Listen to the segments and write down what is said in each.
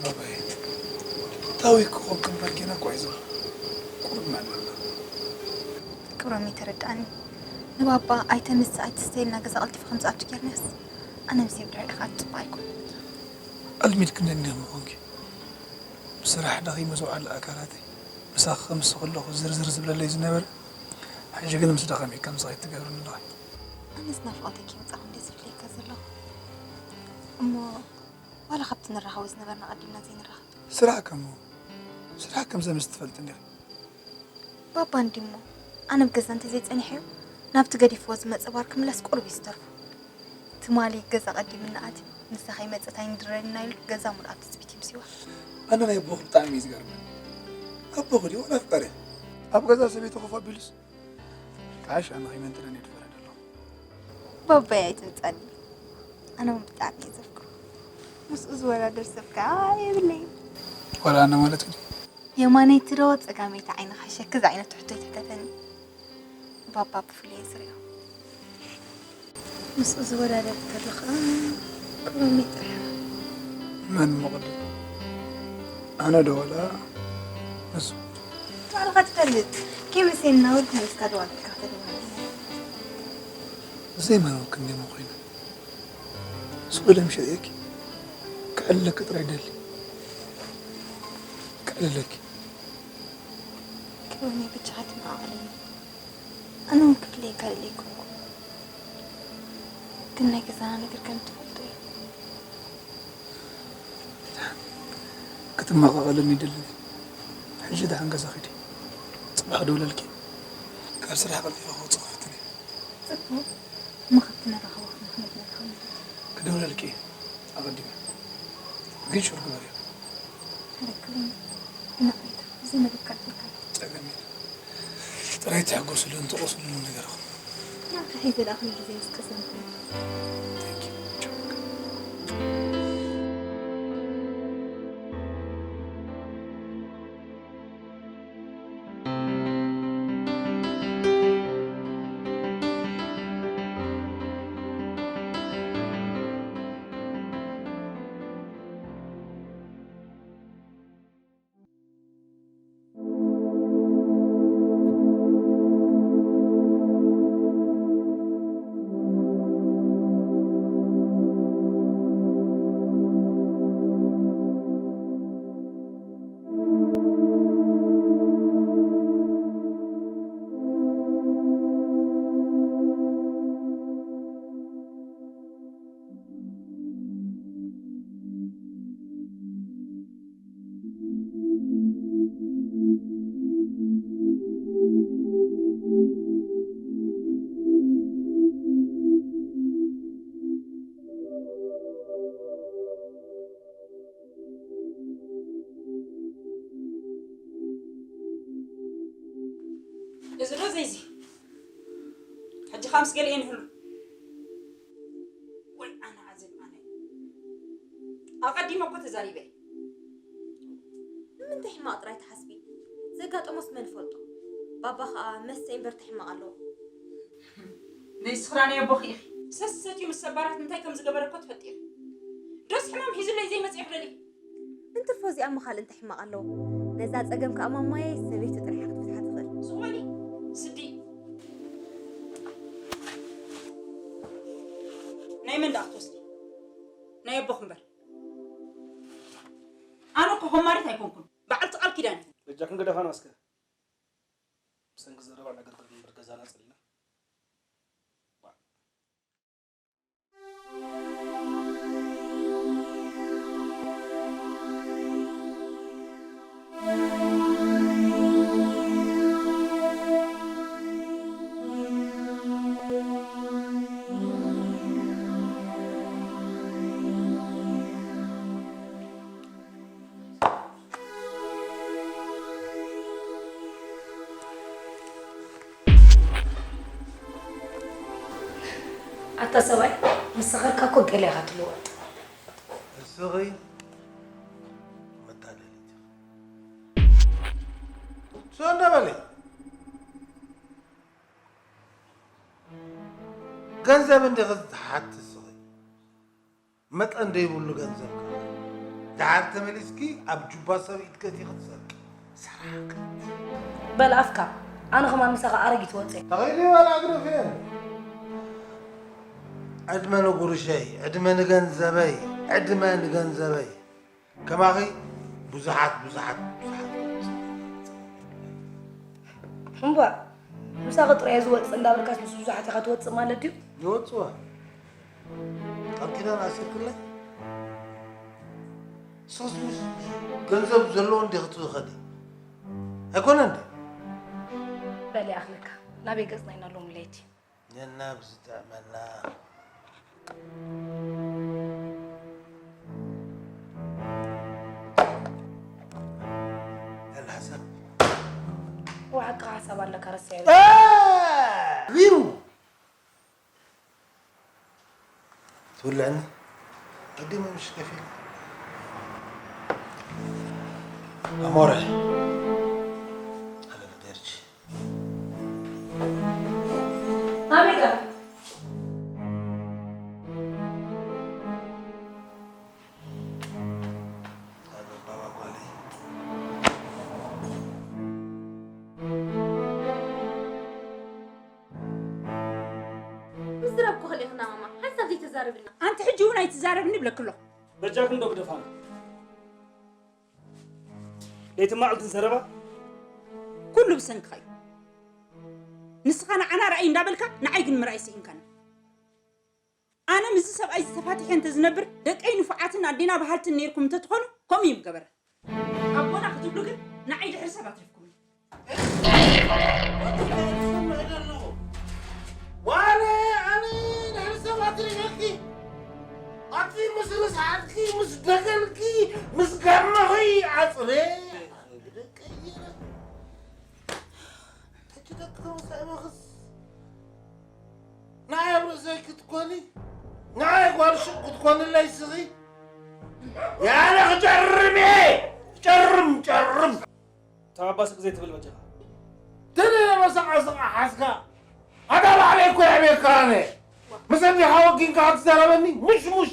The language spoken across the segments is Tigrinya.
ባባይ፣ ዳዊት ክኾንክ እምበር ጌና እኮ ኣይዞን። ቁሩብ መዕለልና። ክብሮም፣ ይተረድኣኒ። ንባባ ኣይተምጽእ ኣይትስተይልና ገዛ ቀልጢፈ ከም ዝኣቱ ጌርናስ፣ ኣነ ምስ ብድዐ ኢኻ ጽቡቕ ኣይኮን። ኣልሚድክኒ እንዲኹም ምኾንኪ። ብስራሕ ደኺመ ዝውዓል ኣካላተይ ምሳኺ ክምስ ከለኹ ዝርዝር ዝብለለይ ዝነበረ፣ ሕጂ ግን ምስ ደኸመ ከምዚ ከይትገብርኒ ኣለኺ። ኣነስ ናፍቖተይ ከይወጻኹ እንደ ዝፍለየካ ዘለኹ። እሞ ዋላ ካብቲ ንራኸቦ ዝነበርና ቀዲምና ዘይንራኸብ። ስራሕ ከሞ፣ ስራሕ ከም ዘምስ ትፈልጥ እንዲኺ። ባባ እንዲሞ፣ ኣነ ኣብ ገዛ እንተዘይጸኒሐዮ፣ ናብቲ ገዲፍዎ ዝመጸ ባር ክምለስ ቁሩብ እዩ ዝተርፎ። ትማሊ ገዛ ቀዲምና ኣትዩ፣ ንሳ ከይመጸት ኣይንድረን ኢና ኢሉ ገዛ ሙሉኣ ብትጽቢት ይምስዋ። ኣነ ናይ ኣቦኺ ብጣዕሚ እዩ ዝገርመኒ። ኣቦኺ ድዩ ዋላ ኣፍቃሪ? ኣብ ገዛ ሰበይቲ ኮፍ ኣቢሉስ፣ ጣዕሽ ኣነ ከይመንጥለን እየ ዝፈርድ ኣለኹ። ባባይ ኣይትምጻኒ። ኣነ እውን ብጣዕሚ እየ ዘፍቅሮ። ምስኡ ዝወዳደር ሰብ ከኣ የብለይን። ዋላ ኣነ ማለት ግን የማነይቲ ዶ ጸጋመይቲ ዓይንኻ ሸክ ዝዓይነቱ ሕቶ ኣይትሕተተኒ። ባባ ብፍሉይ እየ ዝሪኦ። ምስኡ ዝወዳደር እንተሎ ኸኣ ክብሮመይ ጥራሕ። መን እሞ ቅድም? ኣነ ዶ ዋላ ንሱ? ባዕልኻ ትፈልጥ። ከይመሰየና ወዲ ንስካ ዶ ኣቢልካ ከተደውለልና? ዘይመኖር ክንደይ እሞ ኮይኑ። ሱቕ ኢለ ምሸጥየኪ። ከዕልለኪ ጥራይ ደሊ። ከዕልለኪ። ክብሮመይ በጃኻ ትመዓዓለኒ። ኣነ እውን ክፍለየካ ደለይኩ እኮ። ግን ናይ ገዛና ነገር ከም ትፈልጦ እዩ። ክትመቓቐለኒ ይደሊ። ሕጂ ደሓን ገዛ ኺዲ። ጽባሕ ክድውለልኪ። ካብ ስራሕ ቀልጢፈ ክወጽእ ክፍትን እየ። ጽቡቕ። እሞ ካብቲ ንራኸቦ ክንክነግረካ ማለት እዩ። ክድውለልኪ እየ ኣቐዲመ። ግን ሹር ግበርዮ። ተረክበኒ። ብናቕሬታ። ብዘይ መደብ ከዕልለካ እየ። ጸገም የለን። ጥራይ ትሕጎስሉን ትቖስሉን ነገር ኢኹም። ንዓኻ ሒዘ ደኣ ኩሉ ግዜ ምስ ቀሰንኩ። Thank you. እዚ ዶ ዘይዚ? ሕጂ ኸኣ ምስ ገሊኤን ይህሉ። ወይ ኣነ ዓዜብ ኣነ። ኣቐዲመ እኮ ተዛሪበ። ንምንታይ ሕማቕ ጥራይ ትሓስቢ? ዘጋጠሞስ መን ይፈልጦ? ባባ ኸኣ መስተይ እምበር እንታይ ሕማቕ ኣለዎ? ንስኽራ ናይ ኣቦኺ ኢኺ። ሰስ ሰትዩ ምስ ሰባራት እንታይ ከም ዝገበረ እኮ ትፈልጢ ኢኺ። ዶስ ሕማም ሒዙለይ ዘይመጽእ ይኽለል እዩ? እንትርፎ እዚኣ እሞ ካልእ እንታይ ሕማቕ ኣለዎ? ነዛ ጸገም ከኣ ማማየይ ሰበይቱ ጥራሕ ክትፈትሓ ትኽእል። ሱቕ በሊ፣ ስዲ። ናይ መን ደኣ ክትወስዲ? ናይ ኣቦኺ እምበር። ኣነ እኮ ኮማሪት ኣይኮንኩን። በዓልቲ ቃል ኪዳን እየ። በጃክን ግደፋና እስከ። ብሰንኪ ዘረባ ነገርግር እምበር ገዛና ጸሊና። ኣታ ሰብኣይ፣ ምስ ሰኸርካ እኮ ገለ ኢኻ ትልወጥ። እስኺ መታለሊት ኢኺ። ሶ እንዳ በሊ። ገንዘብ እንዲኺ ትሓቲ እስኺ። መጠን ዘይብሉ ገንዘብ ከኣ። ደሓር ተመሊስኪ ኣብ ጁባ ሰብ ኢድ ከቲኺ ትሰርቂ። ሰራቂ። በል ኣፍካ፣ ኣነ ከማን ምሳኻ ኣረጊት ወፀ። ተኸይዱ ይበል ኣግረፍየን። ዕድመ ንጉርሸይ፣ ዕድመ ንገንዘበይ፣ ዕድመ ንገንዘበይ። ከማኺ ብዙሓት ብዙሓት ብዙሓት። እምቧ፣ ምሳኺ ጥራይ ዝወፅእ እንዳበልካስ ምስ ብዙሓት ኢኻ ትወፅእ ማለት ድዩ? ይወፅዋ። ቃል ኪዳን ኣሲርክለይ? ንስኽስ ምስ ገንዘብ ዘለዎ እንዲኺ ትኸዲ? ኣይኮነን ድዩ? በል ይኣኽለካ። ናበይ ገፅና ኢና ሎሚ ለይቲ? ነና ብዝጥዕመና። ያለ ሓሳብ። ዋሓካ ሓሳብ ኣለካ ረስዐ። ሪሙ። ትብልዕኒ? ቀዲመ ምሽ ከፊለ። ኣሞረ። ኣለለ ደርጂ። ኣሜሪካ። ኣበባ ጓለይ። ምስ ዝረብኩ ክልእኽና ማማ ሓንሳብ ዘይተዛርብና። ኣንቲ ሕጂ እውን ኣይትዛረብኒ ብለኪ ኣለኹ። በጃክን ዶ ግደፋና። ለይትን መዓልትን ዘረባ። ኩሉ ብሰንክኻ እዩ። ንስኻ ንዓና ርኣይ እንዳበልካ ንዓይ ግን ምርኣይ ስኢንካኒ። ኣነ ምስዚ ሰብኣይ ዝተፋትሐ እንተዝነብር ደቀይ ንፉዓትን ኣዴና በሃልትን ነይርኩም እንተትኾኑ ከምኡ እዩ ምገበረ። ኣቦና ክትብሉ ግን ንዓይ ድሕሪ ሰብ ኣትሪፍኩምኒ። ዋለ ኣነ ድሕሪ ሰብ ኣትሪፈኪ ኣቲ ምስ ርስሓትኪ ምስ ደገልኪ ምስ ጋማኺ ኣፅረ ኣነ ብደቀይ ገይረ ሕጂ ደቂ ተወሳኢ መኽስ ንዓይ ኣብ ርእሰይ ክትኮኒ ንዓይ ጓል ሹቕ ክትኮንለይ ስኺ ያለ ክጨርም እየ ክጨርም ጨርም ተባባ ስቕ ዘይትብል በጃኻ። ተደለ መሳቓ ስቓ ሓዝካ ኣታ ባዕለይ እኮ የዕብየካ ኣነ ምስ ኣዴኻ ወጊንካ ክትዛረበኒ ሙሽሙሽ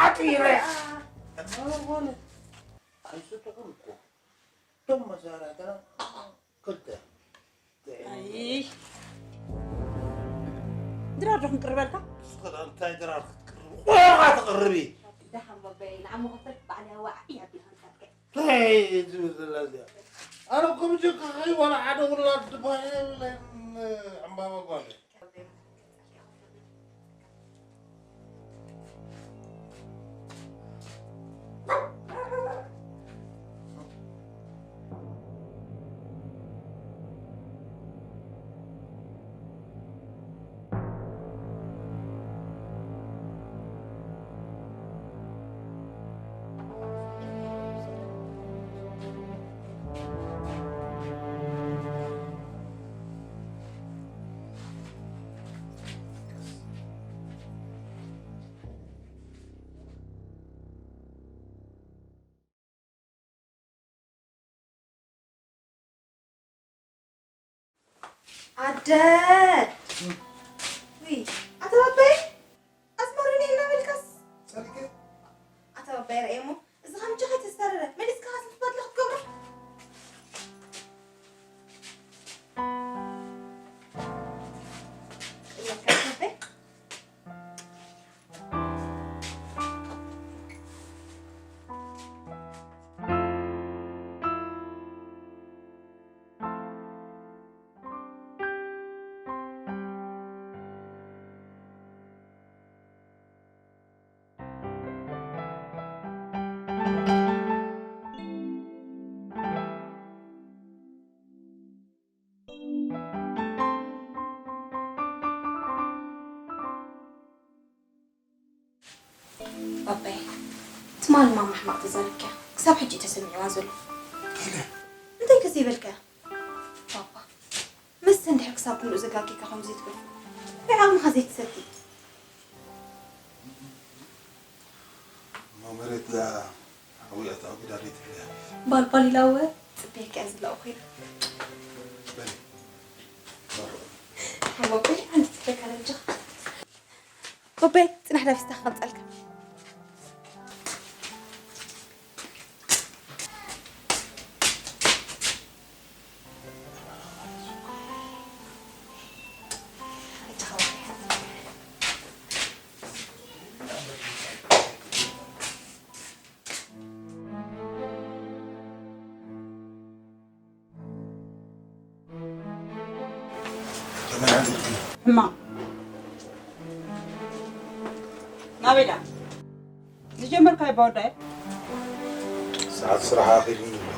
ዓጢረ ኣይስጥዑን እኮ እቶም መሳርሕትና ክልተ ድራር ዶ ክንቅርበልካ? ንስኺ ደኣ እንታይ ድራር ክትቅርቢ? ቆልዓ ትቕርቢ። ደሓን በበይ ንዓሞ ክፍል ባዕለይ ኣዋዕ እያ ኣቢልካ ንሳትከ። እንታይ ትብል ዘላ እዚኣ? ኣነ እኮ ብጀካኺ ዋላ ሓደ ውላድ ድባይ የብለይን ዕምባባ ጓለይ። ኣደ ውይ ኣታ ባባይ ኣዝመሩኒ እናበልካስ ኣታ ባባይ ርኣየሞ እዚ ከምጂ ከይተስታረረ መሊስካ ካስ ምስ በድለ ክትገብሮ ቅየርካ ኣታ ባባይ ባባየ፣ ትማሊ ማማ ሕማቕ ተዛሪብካያ ክሳብ ሕጂ እዩ ተሰሚዕዋ ዘሎ። እንታይ ከ ዘይበልካያ? ባባ፣ መስተ እንድሕር ክሳብ ክንድኡ ዘጋግየካ ከምዚ ትብል ብዓቕምኻ ዘይትሰቲ። እሞ መሬት እዛ ሓዊ ኣታ ኣጉዳ ዘይትብልያ። ባልባል ኢላ እወ ጽበየካ እያ ዘላ እኮ ኢላ። በሊ። ሓቦበይ ኣንቲ ጽበካ ለምጀኻ። ቦበይ ጽናሕ ዳፊስታ ከምጻልካ። ሕማቕ ናበይ ደኣ ዝጀመርካዮ ባወዳየ? ሰዓት ስራሕ ኣኺሉኒ ኣሎ።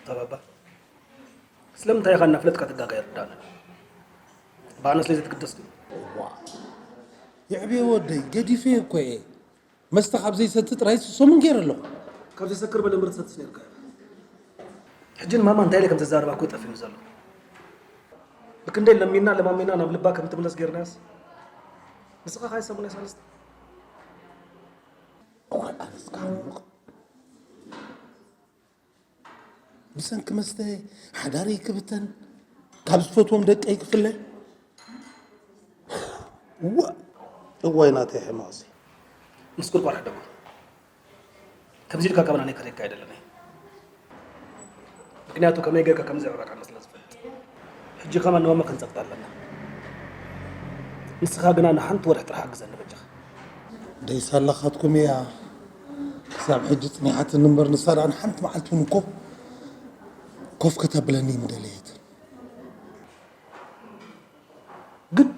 ተባባ ስለምንታይ ኢኻ እናፍለጥካ ትጋጋ ይርዳእና። ብኣነ ስለ ዘትግደስ ግን የዕብየ ወደይ ገዲፈዮ እኮ እየ። መስተ ካብ ዘይሰቲ ጥራይ ሰሙን ገይረ ኣለኹ። ካብ ዘሰክር በለ ምርት ሰትስ ነርካ። ሕጂ ንማማ እንታይ ኢለ ከም ዘዛርባ እኮ ጠፊኑ ዘሎ። ብክንደይ ለሚና ለማሚና ናብ ልባ ከም ትምለስ ገይርናስ ንስኻ ካይ ሰሙን ሳልስቲ እዋይ ኣነስ ክሓምቕ ብሰንኪ መስተ ሓዳረይ ክብተን ካብ ዝፈትዎም ደቀይ ክፍለ እዋ እዋይ ናተይ ሕማቕሲ ምስ ቁርቋር ሕደጎ ከምዚ ኢልካ ካባና ናይ ከደካ ኣይደለናይ ምክንያቱ ከመይ ጌርካ ከምዚ ዕብራቃና ስለ ዝፈልጥ ሕጂ ከማን ንማማ ክንጸቅጣ ኣለና ንስኻ ግና ንሓንቲ ወርሒ ጥራሕ ኣግዘኒ በጃኻ ደይ ሳላኻትኩም እያ ክሳብ ሕጂ ጽኒሓትኒ እምበር ንሳ ደኣ ንሓንቲ መዓልቲ እውን እኮ ኮፍ ከተብለኒ ምደለየት ግን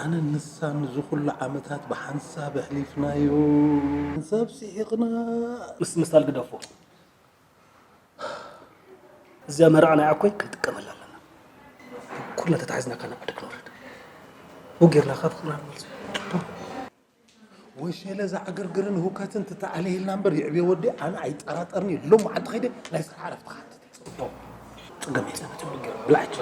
ኣነ ንሳን እዚ ኩሉ ዓመታት ብሓንሳብ ኣሕሊፍናዮ ሓንሳብ ስሒቕና ምስ ምሳል ግደፎ እዚኣ መርዓ ናይ ዓኮይ ክንጥቀመላ ኣለና ኩልና ተታሒዝና ካብ ዓዲ ክንወርድ ብኡ ጌርና ካብ ፍቕርና ንመልሶ ወሸለ ዝዓገርግርን ህውከትን ትተኣለየልና እምበር ይዕብየ ወዲ ኣነ ኣይጠራጠርኒ ሎም መዓልቲ ከይደ ናይ ስራሕ ዕረፍቲ ክሓትት እየ። ጽገም የለን እቲ ብልዓች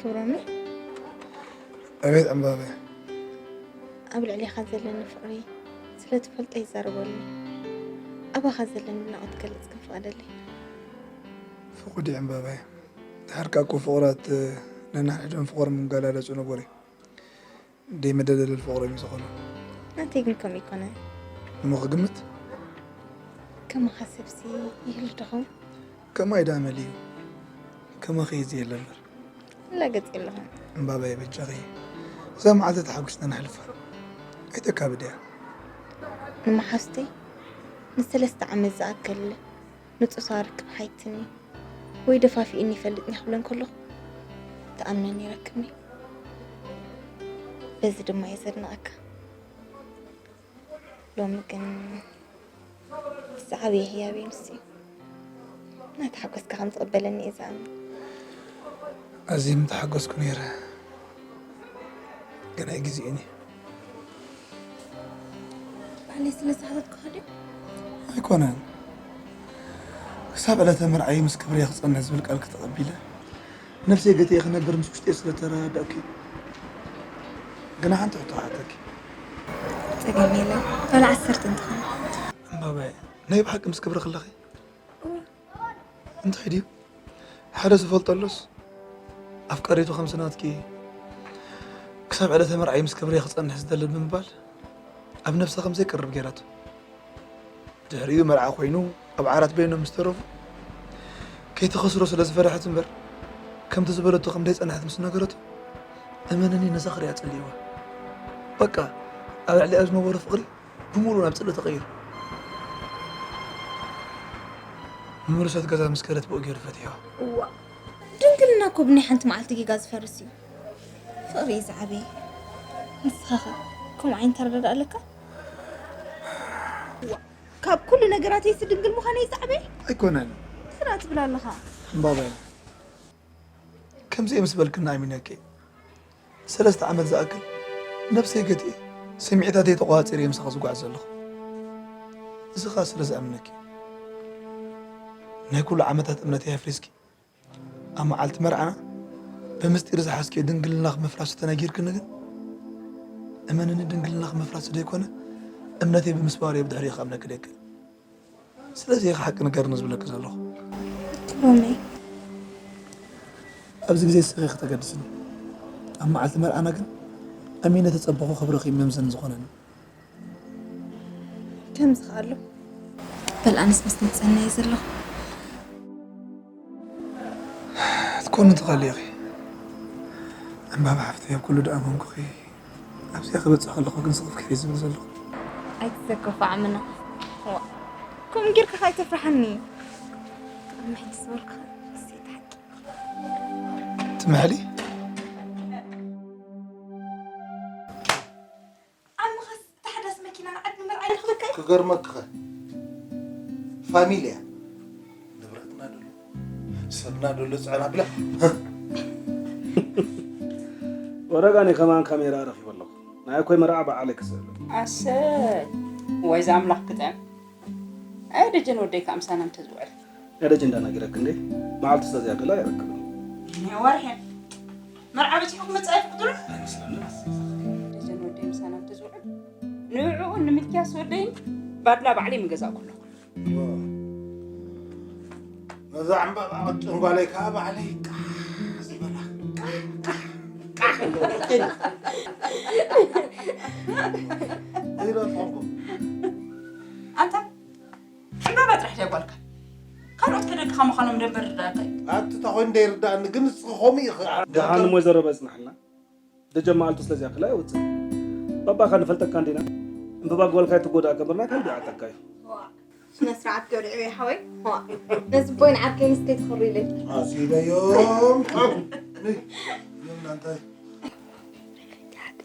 ክብሮመይ ኣቤት ዕምባበ ኣብ ልዕሌኻ ዘለኒ ፍቕሪ ስለ ትፈልጦ ይዛረበሉ ኣባኻ ዘለኒ ኣድናቖት ክገልጽ ግን ፍቐደለይ ፍቑድ እዩ ዕምባበ ድሓር ካብ እኮ ፍቑራት ነንሕድሕዶም ፍቕሮም ይገላለጹ ነበር እዩ ደይ መደለለል ፍቕሮም እዩ ዝኾኑ ናተይ ግን ከምኡ ኣይኮነን እሞ ክግምት ከማኻ ሰብሲ ይህሉ ዶ ኸውን ከማይ ደኣ መሊኡ ከማኺ እዚ የለ እምበር ላገጽ የለኹን እምባባየ በጃኺ እዛ መዓልቲ ተሓጒስና ነሕልፋ ኣይተካብድያ ንመሓዝተይ ንሰለስተ ዓመት ዝኣክል ንጹሳ ርክብ ሓይትኒ ወይ ደፋፊእኒ ይፈልጥኒ ክብለን ከለኹ ትኣምነኒ ይረክብኒ በዚ ድማ እየ ዘድንቐካ ሎሚ ግን ዝዓበየ ህያበይ ንሱ እዩ። እናተሓጎስካ ከም ትቕበለኒ እየ ዝኣምን። ኣዝየ ምተሓጎስኩ ነይረ፣ ግን ኣይግዜኡን እዩ። ባዕለይ ስለ ዝሓተትኩኻ ድዩ? ኣይኮነን፣ ክሳብ ዕለተ መርዓይ ምስ ክብረይ ክጸንሕ ዝብል ቃልኪ ተቐቢለ፣ ነብሰይ ገቲኤ ክነብር ምስ ውሽጠይ ስለ ተረዳእኩ እዩ። ግና ሓንቲ ሕቶ ክሓተኪ። ጸገም የለን። ዋላ ዓሰርተ እንተኾነ። ዕምባባየ፣ ናይ ብሓቂ ምስ ክብሪ ከለኺ? እንታይ ድዩ? ሓደ ዝፈልጦ ኣሎስ? ኣፍቃሪቱ ከምሲ ናትኪ ክሳብ ዕለተ መርዓይ ምስ ክብረይ ክጸንሕ ዝደሊ ብምባል ኣብ ነብሳ ከም ዘይቀርብ ገይራቶ። ድሕሪኡ መርዓ ኮይኑ ኣብ ዓራት በይኖም ምስ ተረፉ ከይትኸስሮ ስለ ዝፈርሐት እምበር ከምቲ ዝበለቶ ከም ደይጸንሐት ምስ ነገረቶ እመነኒ ነዛ ክሪኣ ጸሊእዋ። በቃ ኣብ ልዕሊኣ ዝነበሮ ፍቕሪ ብምሉኡ ናብ ጽልኢ ተቐይሩ። ምምርሰት ገዛ ምስ ከደት ብኡ ገይሩ ፈትሕዋ። እዋ ድንግልና እኮ ብናይ ሓንቲ መዓልቲ ጌጋ ዝፈርስ እዩ። ፍቕሪ እዩ ዝዓበየ። ንስኻ ኸ ከምኡ ዓይነት ኣረዳድኣ ኣለካ? እዋ ካብ ኩሉ ነገራተይሲ ድንግል ምዃነይ ዝዓበየ? ኣይኮነን። ስራ ትብል ኣለኻ። እምባባይ ከምዚ እየ ምስ በልክና ኣሚነኪ ሰለስተ ዓመት ዝኣክል ነብሰይ ገቲኤ ስምዒታተይ ተቋፂረ እየ ምሳኻ ዝጓዓዝ ዘለኹ። እዚ ኸኣ ስለ ዝኣምነኪ ናይ ኩሉ ዓመታት እምነተይ ኣፍሪስኪ ኣብ መዓልቲ መርዓና ብምስጢር ዝሓዝክዮ ድንግልናኺ ምፍላሱ ተነጊርክኒ ግን እመንኒ ድንግልናኺ ምፍላሱ ዘይኮነ እምነተይ ብምስባሩ እየ ብድሕሪኡ ክኣምነኪ ደይክእል። ስለዚ ኢኺ ሓቂ ንገርኒ ዝብለኪ ዘለኹ። ሮመይ ኣብዚ ግዜ ንስኺ ኢኺ ተገድስኒ። ኣብ መዓልቲ መርዓና ግን ኣሚነ ተጸበኹ ክብርኺ መምዘኒ ዝኾነኒ። ከምዚ ከ ኣሎ በል ኣነስ ምስ ንጸናየ ዘለኹ ክትኮኒ ትኽእሊ ኢኺ ዕምባባ ሓፍተይ ኣብ ኩሉ ድኣመንኩኺ ኣብዚኣ ክበጽሕ ከለኹ ግን ስኽፍክፍ እየ ዝብል ዘለኹ። ኣይትዘከፉ ዓምና ከምኡ ጌርካ ከ ኣይተፍርሓኒ ቅድሚ ሕጂ ዝበልኩኻ እሰይ ተሓቂ ትምሕሊ ዓምኻስ እታ ሓዳስ መኪና ንዓዲ ንምርዓይ ንኽበካ እዩ ክገርመክኸ ፋሚልያ ንብረትና ደሎ ሰብና ደሎ ፅዕና ብላ ወረጋኒ ከማን ካሜራ ረኺበ ኣለኹ ናይ ኮይ መርዓ በዓለይ ክስእል ኣሰይ ወይ ዝኣምላኽ ክጥዕም ኣይ ደጀን ወደይ ከዓ ምሳና እንተዝውዕል ናይ ደጀን እንዳነገረክ እንዴ መዓልቲ ስለዚያ ገላ ኣይረክብን ወርሒ መርዓ በፂሑ ክመፅእ ኣይፍቅዱን ደጀን ወደይ ምሳና እንተዝውዕል ንዕኡ ንምልክያስ ወደይን ባድላ ባዕለይ ምገዛእኩ ኣለኹ ነዛ ዕምባባ ቅጭን ጓለይ ከዓ ባዕለይ ቃሕ ዝበላ ቃሕ ቃሕ ቃሕ ኢለ ተኾንኩ ኣንታ ዕምባባ ጥራሕ ድያ ጓልካ ካልኦት ከደቅኻ ምዃኖም ደንበር ርዳእካ እዩ ኣቲ ተኾይኑ ደይርዳእኒ ግን ንስኺ ከምኡ ኢኺ ደሓን እሞ ዘረባ ይጽናሕልና ደጀን መዓልቱ ስለዚኣ ከላ ኣይወጽእ ባባኻ ንፈልጠካ እንዲና እምበባ ጓልካ ኣይትጎዳእ ገበርና ካልእ ይዓጠካ እዩ ስነ ስርዓት ገብረ ዕቤ ሓወይ ነዚ ቦይን ዓርከይ ንስከይ ትኽሩ ኢለይ ኣሲበዮም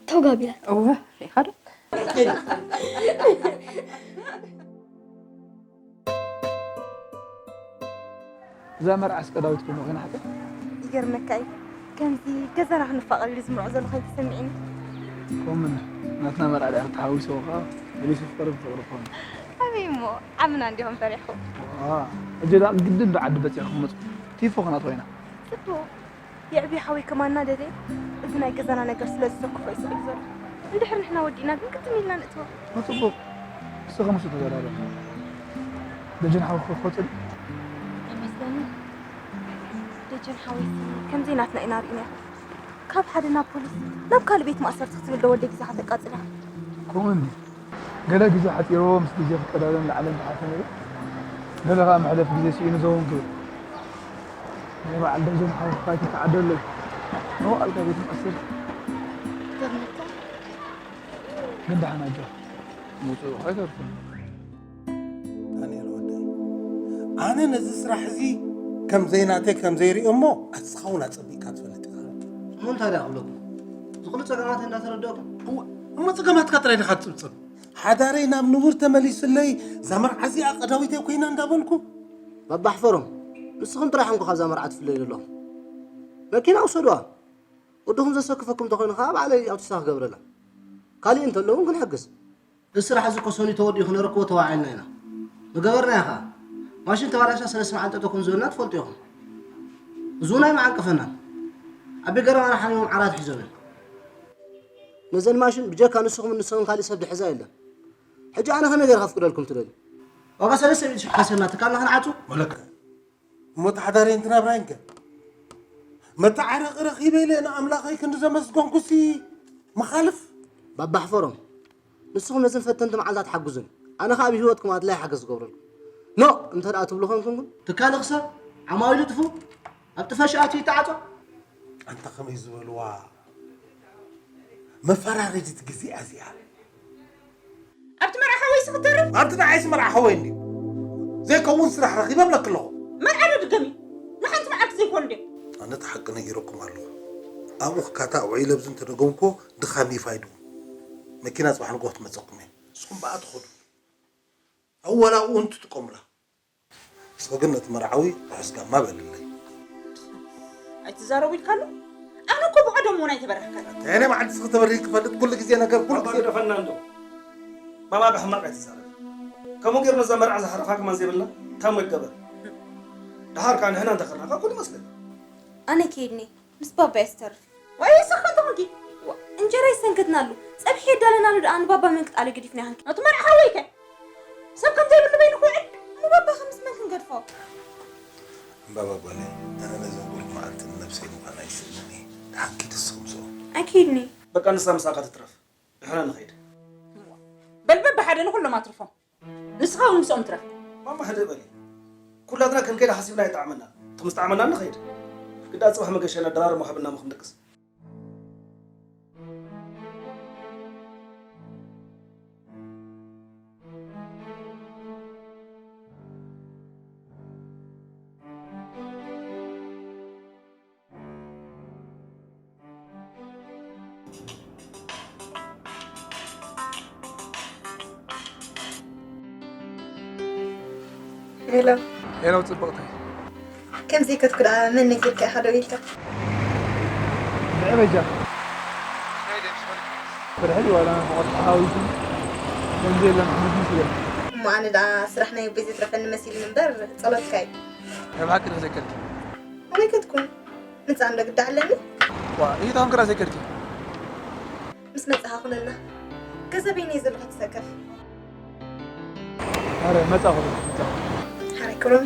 ተውጋቢላ እወ ሪኻ ዶ እዛ መርዓስ ቀዳዊት ኮሞ ኮይና ሓቀይ ይገርመካ እዩ ከምዚ ገዛና ክንፋቐር ኢሉ ዝምርዖ ዘሎ ኮይኑ ተሰሚዕኒ ኮምን ናትና መርዓ ድኣ ተሓዊስዎ ከዓ ገሊሱ ፍቅሪ ብፍቅሪ ክኾኑ ኣበይ እሞ ዓምና እንዲኹም ፈሪሕኹም ሕጂ ደኣ ግድን ዶ ዓዲ በፂኹም ክመፅኩም ቲፎ ክናት ኮይና ፅቡቕ የዕብዮ ሓወይ ከማና ደልየ እዚ ናይ ገዛና ነገር ስለ ዝሰክፎ እዩ ስዒቡ ዘሎ እንድሕር ንሕና ወዲእና ግን ግጥም ኢልና ንእትዎ ንፅቡቕ እስኺ ምስኡ ተዘራረቢ ደጀን ሓውኺ ክወፅእ ድዩ? ኣይመስለንን ደጀን ሓወይሲ ከምዘይ ናትና ኢና ርኢናዮ ካብ ሓደ ናብ ፖሊስ ናብ ካልእ ቤት ማእሰርቲ ክትብል ዶ ወደይ ግዜኻ ተቃፅል ኢኻ ከምኡ እንድዩ ገለ ግዜ ሓፂርዎ ምስ ግዜ ክቀዳደም ንዓለም ዝሓልፈ ነይሩ ገለ ከዓ መሕለፊ ግዜ ስኢኑ ዘውን ክብል ናይ በዓል ደጀን ሓውካ ኣይትተዓደሎ እዩ መዋእልካ ቤት መኣሰር ግን ደሓን ኣጆኻ ምውፅኡ ኣይተርፍን ዳንኤል ወደይ ኣነ ነዚ ስራሕ እዚ ከም ዘይናተይ ከም ዘይርኢ እሞ ኣስኻ እውን ኣፀቢቕካ ትፈልጥ ኢኻ እሞ እንታይ ደኣ ክብለኩም ዝኽሉ ፀገማት እንዳተረዳእኩም እሞ ፀገማትካ ጥራይ ዲኻ ትፅብፅብ ሓዳረይ ናብ ንቡር ተመሊሱለይ እዛ መርዓ እዚኣ ቀዳዊተይ ኮይና እንዳበልኩ ባባ ሕፈሮም ንስኹም ጥራሕ እንኮ ካብዛ መርዓ ትፍለዩ ዘለኹም መኪና ውሰዱዋ ወድኹም ዘሰክፈኩም እንተኾይኑ ከዓ ባዕለይ ኣውቲስታ ክገብረላ ካሊእ እንተሎ እውን ክንሕግዝ እዚ ስራሕ እዚ እኮ ሰኑይ ተወዲኡ ክነረክቦ ተዋዒልና ኢና ምገበርናዮ ከዓ ማሽን ተባላሽያ ሰለስተ መዓልቲ ጠጠው ከምዝበልና ትፈልጡ ኢኹም እዚ እውን ኣይመዓንቀፈናን ኣቢ ገረባና ሓሚሞም ዓራት ሒዞም እዮም ነዘን ማሽን ብጀካ ንስኹም እንሰውን ካሊእ ሰብ ድሕዛ የለን ሕጂ ኣነ ከመይ ገይረ ከፍቅደልኩም ትደልዩ ዋጋ ሰለስተ ሚእቲ ሽሕ ከሲርና ትካልና ክንዓጹ ወለከ እሞ ተሓዳረይ እንት ናብራይን ከ መተዓረቒ ረኺበ ኢለ ንኣምላኸይ ክንዲ ዘመስገንኩሲ ምኻልፍ ባባ ሕፈሮም ንስኹም ነዘን ፈተንቲ መዓልታት ሓግዙኒ ኣነ ኸዓ ኣብ ህይወትኩም ኣድላይ ሓገዝ ዝገብረልኩም ኖ እንተ ደኣ ትብሉ ኾንኩም ግን ትካል ክሰር ዓማዊሉ ጥፉ ኣብ ጥፈሽ ኣትዩ ይተዓጾ ኣንታ ከመይ ዝበልዋ መፈራረዲት ግዜ እዚኣ ኣብቲ መርዓ ሓወይሲ ክትደርፍ ኣብቲ ንዓይሲ መርዓ ሓወይ እንድዩ ዘይከውን ስራሕ ረኺበ እብለኪ ኣለኹ። መርዓ ዶ ድገሚ? ንሓንቲ መዓልቲ ዘይኮኑ ድዮም? ኣነ እቲ ሓቂ ነጊረኩም ኣለኹ። ኣብኡ ክካታዕ ውዒለ ኣብዚ እንተደገምኩዎ ድኻም ይፋይዱ። መኪና ጽባሕ ንግሆ ትመጸኩም እየ። ንስኹም ብኣ ትኸዱ። ኣብኡ ዋላ ኣብኡ እንትጥቀሙላ። ንስኺ ግን ነቲ መርዓዊ ርሑስ ጋማ በልለይ። ኣይትዛረቡ ኢልካ ኣሎ? ኣነ እኮ ብቐደም እውን ኣይተበራህካን። እንታይ መዓልቲ ንስኺ ተበሪህኪ ክፈልጥ ኩሉ ግዜ ነገር ኩሉ ባባ ግዜ ግደፈና እንዶ። ማማ ብሕማቕ ኣይትዛረብ። ከምኡ ጌርና እዛ መርዓ ዝሓረፋ ከማን ዘይብልና ታሞ ይገበር። ደሓር ከኣ ንሕና እንተኸርናካ ኩሉ ይመስለኒ። ኣነ ከይድኒ ምስ ባባ እየ ዝተርፍ። ወይ ሰኸንተ ኮንኪ? ዋ፣ እንጀራ ይሰንከትናሉ። ጸብሒ የዳለናሉ ደኣ ንባባ መን ክጣሉ ገዲፍና ክንከ? ነቲ መርዓ ሓወይከ? ሰብ ከም ዘይብሉ በይኑ ክውዕል? ንባባ ከምስ መን ክንገድፎ? እምባባ ጓለይ፣ ኣነ ነዘን ቁሩብ መዓልቲ ንነብሰይ ምዃን ኣይስእንን እየ። ደሓን ኪዲ ንስኺ ምስኦም። ኣይከይድን እየ። በቃ ንሳ ምሳኻ ትትረፍ። ንሕና ንኸይድ። በል በብሓደ ንኹሎም ኣትርፎም። ንስኻ እውን ምስኦም ትረፍ። ማማ ሕደእ በሊ። ኩላትና ክንከይድ ሓሲብና ኣይጠዓመናን። እቲ ምስ ጠዓመና ንኸይድ። ግዳ ጽባሕ መገሻና ደራርሞ ሃብና እሞ ክንድቅስ። ሄሎ። ሄሎ ጽብቕተይ። ከምዚ ከትኩ ደኣ መን ነጊርካ ኢኻ ደው ኢልካ? ንዒ በጃ። ፍርሒ ዋላ ሕቖት ተሓዊሱ ከምዚ የለን ሕሙስ ምስ ይብል። እሞ ኣነ ደኣ ስራሕ ናይ ኣቦይ ዘትረፈኒ መሲሉኒ እምበር ጸሎትካ እዩ። ናይ ብሓቂ ዶ ዘይከድኪ? ኣበይ ከድኩ? ምጻእ እንዶ ግዳ ኣለኒ? ዋ፣ ኢታ ኮንክራ ዘይከድኪ? ምስ መጻኻ ኩነልና። ገዛ በይነይ ዘለኹ ተሰከፍ። ኣረ፣ መጻኹ፣ መጻኹ። ሓራይ ክብሮም።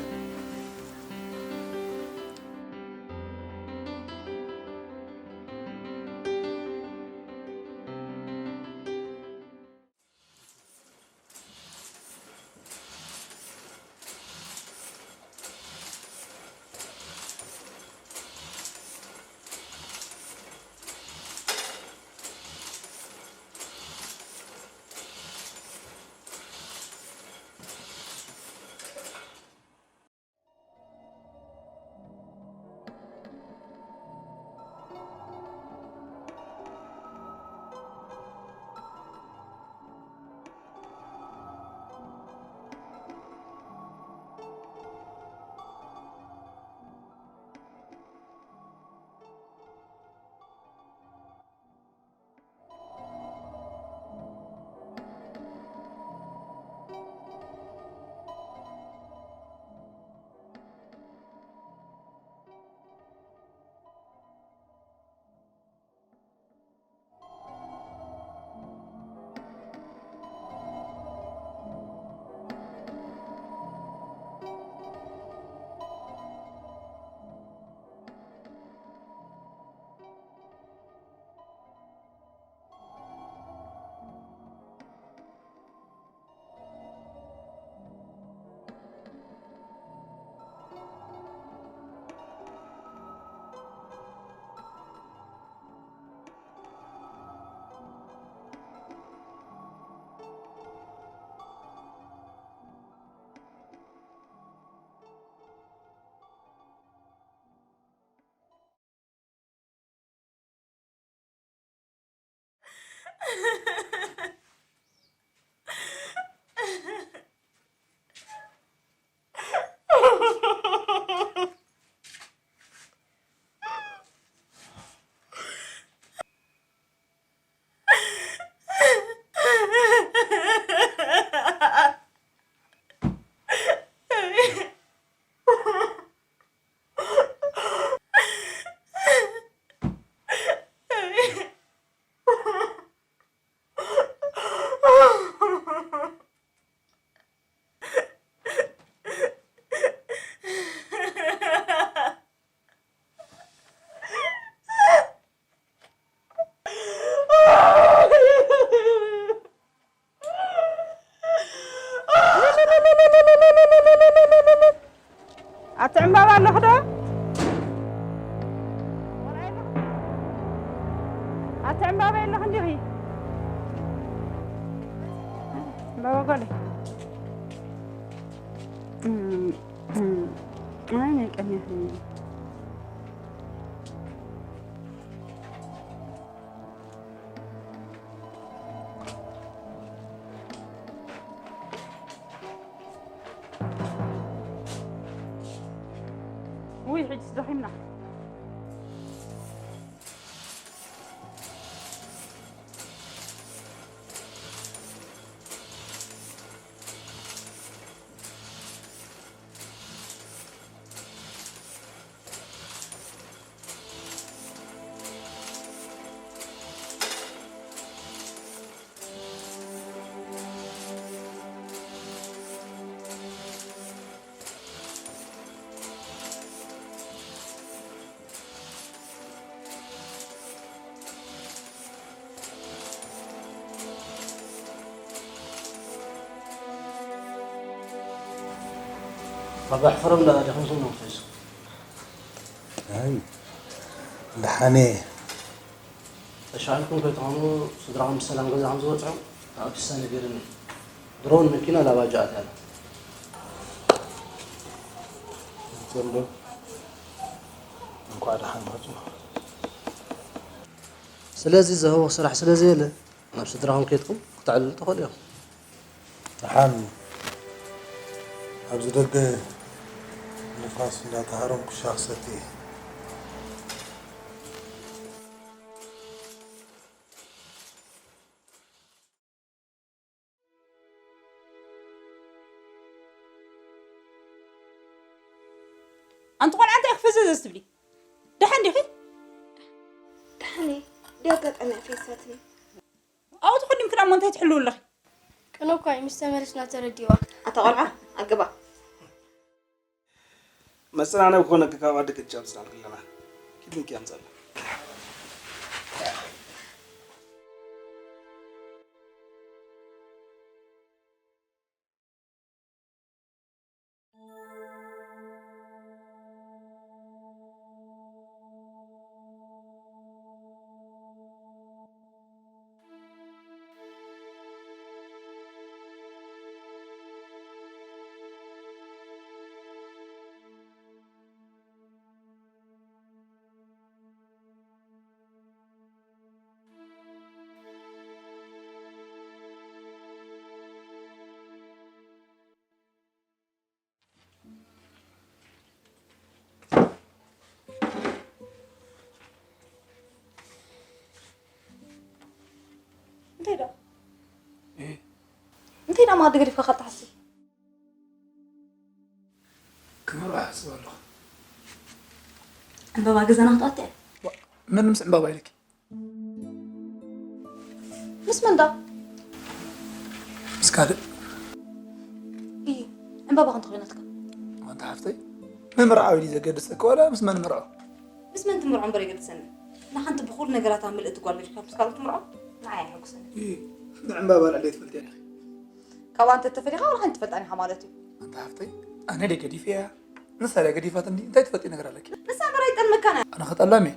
ኣቲ ዕምባባ ኣለኹ ዶ? ኣቲ ዕምባባ የለኹ እንዲኺ? ዕምባባ ጓለይ። እም፣ እም፣ ኣይ፣ ናይ ቀኒኺ። ውይ፣ ሕጂስ ደኺምና። ኣባ ሕፈሮም እንዳ ደኸምኩም ነው ፈይሱ። ኣይ፣ ደሓነ። ተሻቒልኩም ከይትኾኑ ስድራኹም ብሰላም ገዛ ከም ዝበጽሑ ኣቢሳ ነጊሩኒ። ድሮ እውን መኪና ላባጃ ኣትያ ኣላ። ዘሎ እንኳዕ ደሓን መጹ። ስለዚ ዝህወኽ ስራሕ ስለ ዘየለ ናብ ስድራኹም ከይድኩም ክተዕልሉ ትኽእሉ ኢኹም። ደሓን ኣብዚ ደገ ንፋስ እንዳተሃረምኩ ሻሂ ክሰቲ እየ። ኣንቲ ቆልዓ እንታይ ክፍዝዝ ትብሊ? ደሓን ዲኺ? ደሓን እየ። ድዩ ኣጋጣሚ ኣፈይሳትኒ? ኣብኡ ተኸዲምክና እሞ እንታይ ትሕልው ኣለኺ? ቅነ እኳ እዩ፣ ምስ ተመለስና ተረዲዋ። ኣታ ቆልዓ፣ ኣግባ። መጸናነብ ክኾነኪ ካብ ኣደ ቅጫ ኣምጽናልኪ ኣለና። ኪድ እንኪ ኣምጻልና። እንታይ ደኣ? እ? እንታይ ደኣ ማዕዲ ገዲፍካ ካብ ትሓሲ? ክመርዖ እሓስብ ኣለኹ። ዕምባባ ገዛና ክትኣቱ እያ። ዋ፣ መን ምስ ዕምባባ ኢልኪ? ምስ መን ደኣ? ምስ ካልእ። እይ፣ ዕምባባ ክንተ ኮይናትካ? ኣንታ ሓፍተይ፣ ምምርዓው ኢሉ ዘገድሰኪ ዋላ ምስ መን ምርዖ? ምስ መን ትምርዖ እምበር የገድሰኒ። ንሓንቲ ብኹሉ ነገራታ ምልእቲ ጓል ገዲፍካ ምስ ካልእ ትምርዖ? ንዓይ ኣየሐጉሰኒ። እይ፣ ንዕምባባ ልዕለይ ትፈልጥያ ዲኺ? ካብኣ እንተ ተፈሊኻ ዋላ ሓንቲ ትፈልጣን ኢኻ ማለት እዩ። ኣንታ ሓፍተይ፣ ኣነ ድየ ገዲፈያ? ንሳ ድያ ገዲፋትኒ? እንታይ ትፈልጥዮ ነገር ኣለኪ? ንሳ እምበር ኣይጠልመካን እያ። ኣነ ከጠላም እየ?